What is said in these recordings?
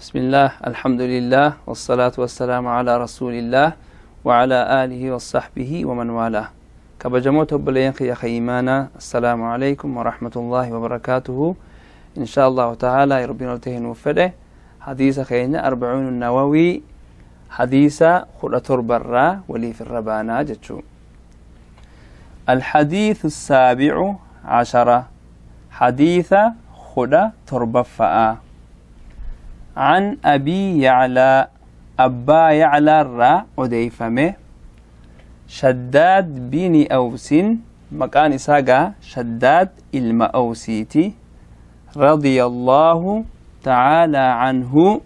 بسم الله، الحمد لله، والصلاة والسلام على رسول الله وعلى آله وصحبه ومن والاه. Kabajamoota obboleeyyan kiyya iimaanaa، السلام عليكم ورحمة الله وبركاته. إن شاء الله تعالى Rabbiin ol tahe nuuf fedhe hadiisa keenya أربعون النووي hadiisa 17rraa waliif irra baanaa jechuu. الحديث السابع عشر، حديث 17ffaa. عن أبي يعلى، أبا يعلى irraa odeeyfame، شداد بن أوس، maqaan isaa gaa Shaddaad ilma Awsiiti، رضي الله تعالى عنه،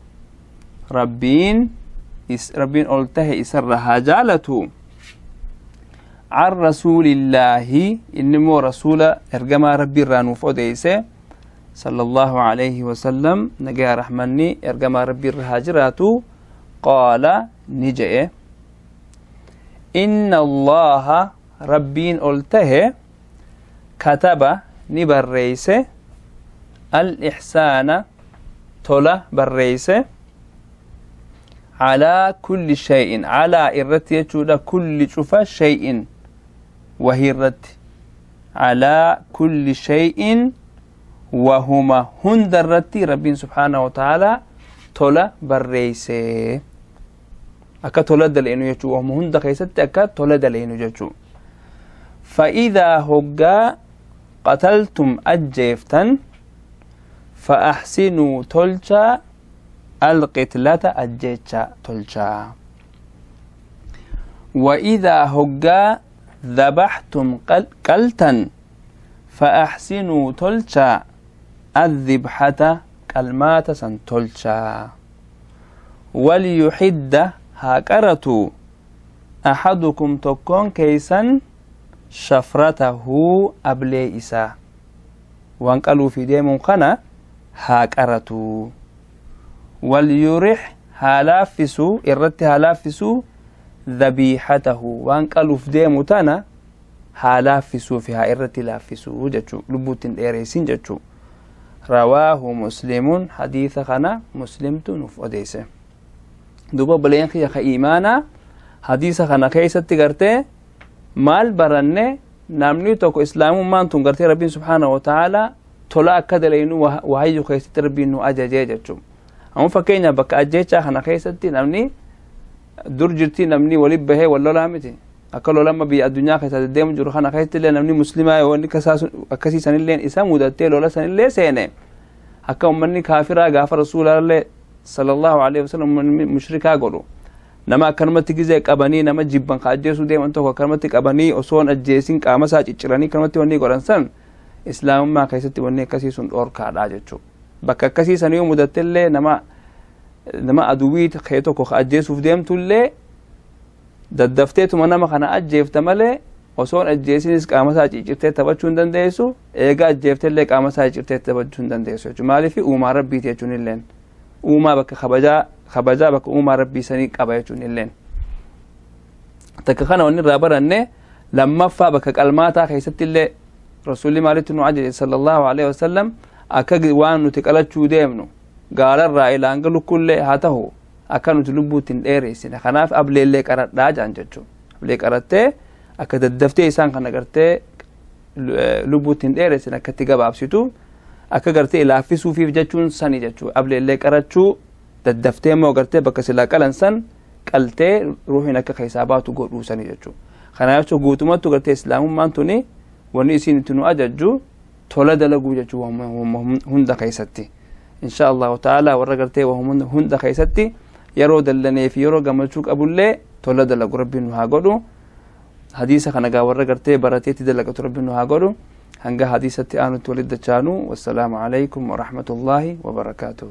Rabbiin ol tahe isarra haa jaalatu، عن رسول الله، inni immoo rasuula ergamaa Rabbii irraa nuuf odeeyse، صلى الله عليه وسلم، nagaa rahmanni ergamaa Rabbii irra haa jiraatu، قال، ni je'e: إن الله، Rabbiin ol tahe، كتب، ni barreeyse، الإحسان، tola barreeyse، على كل شيء، على irratti jechuudha، كل cufa، شيء wahii irratti، على كل شيء wahuma hunda irratti Rabbiin سبحانه وتعالى tola barreeyse. Akka tola daleenu jechuu, wahuma hunda keessatti akka tola daleenu jechuu. فإذا hoggaa قتلتم ajjeeftan، فأحسنوا tolchaa، القتلة ajjeecha tolchaa، وإذا hoggaa ذبحتم qaltan، فأحسنوا tolchaa، الذبحة qalmaata san tolchaa، وليحد haa qaratu، أحدكم tokkoon keeysan، شفرته ablee isaa, waan qaluufi deemuun kana haa qaratu، وليرح haa laaffisuu, irratti haa laaffisuu، ذبيحته waan qaluuf deemu tana haa laaffisuu fi haa irratti laaffisuu jechuu, lubbuutti hin dheeressin jechuu. رواه مسلم، hadiisa kana Muslimtu nuuf odeesse. Duuba obboleeyyan kiyya ka iimaanaa, hadiisa kana keessatti gartee maal baranne? Namni tokko islaamummaan tun gartee Rabbiin سبحانه وتعالى tola akka dalaynu wahayyu keessatti Rabbiin nu ajajee jechuu. Amma fakkeenya bakka ajjeechaa kana keessatti namni dur jirtii namni walit bahee wal lolaa miti. Akka lolamma biyya addunyaa keessa deddeemu jiru kana keessatti illee namni muslimaa yoo inni akkasii sanillee isa mudattee lola sanillee seene, akka ummanni kaafiraa gaafa rasuulallee صلى الله عليه وسلم ummanni mushrikaa godhu, nama akkanumatti gizee qabanii nama jibban ka ajjeesuu deeman tokko akkanumatti qabanii osoon ajjeesin qaama isaa cicciranii akkanumatti wanni godhan san, islaamummaa keessatti wanni akkasii sun dhoorkaadha jechuu. Bakka akkasii san yoo mudattellee nama aduwwii kee tokko ka ajjeesuuf deemtullee daddafteetuma nama kana ajjeefta malee osoon ajjeesinis qaama isaa ciccirtee taphachuu hin dandeessu. Eega ajjeeftellee qaama isaa ciccirtee taphachuu hin dandeessu jechuudha. Maaliif? Uumaa Rabbiiti jechuun illeen uumaa bakka kabajaa bakka uumaa Rabbii sanii qaba jechuun illeen. Takka kana wanni irraa baranne. Lammaffaa, bakka qalmaataa keessatti illee rasuulli maalitti nu ajaje صلى الله عليه وسلم? Akka waan nuti qalachuu deemnu gaalarraa ilaanga lukkullee haa ta'u akka nuti lubbuutti hin dheereessine. Kanaaf ableellee qaradhaa jaan jechuudha. Ablee qarattee akka daddaftee isaan kana gartee lubbuutti hin dheereessine, akka itti gabaabsitu, akka gartee laaffisuufiif jechuun sani jechuudha. Ableellee qarachuu, daddaftee immoo gartee bakka silaa qalan san qaltee ruuhiin akka keessaa baatu godhuu sani jechuudha. Kanaaf jechuun guutummattu gartee islaamummaan tuni wanni isiin itti nu ajajju tola dalaguu jechuu hunda keessatti. إن شاء الله تعالى warra gartee hunda keessatti yeroo dallanee fi yeroo gammachuu qabullee tola dalagu Rabbiin nu haa godhu. Hadiisa kana gaa warra gartee barateetti dalagatu Rabbiin nu haa godhu. Hanga hadiisatti aanutti walitti dachaanu, والسلام عليكم ورحمة الله وبركاته.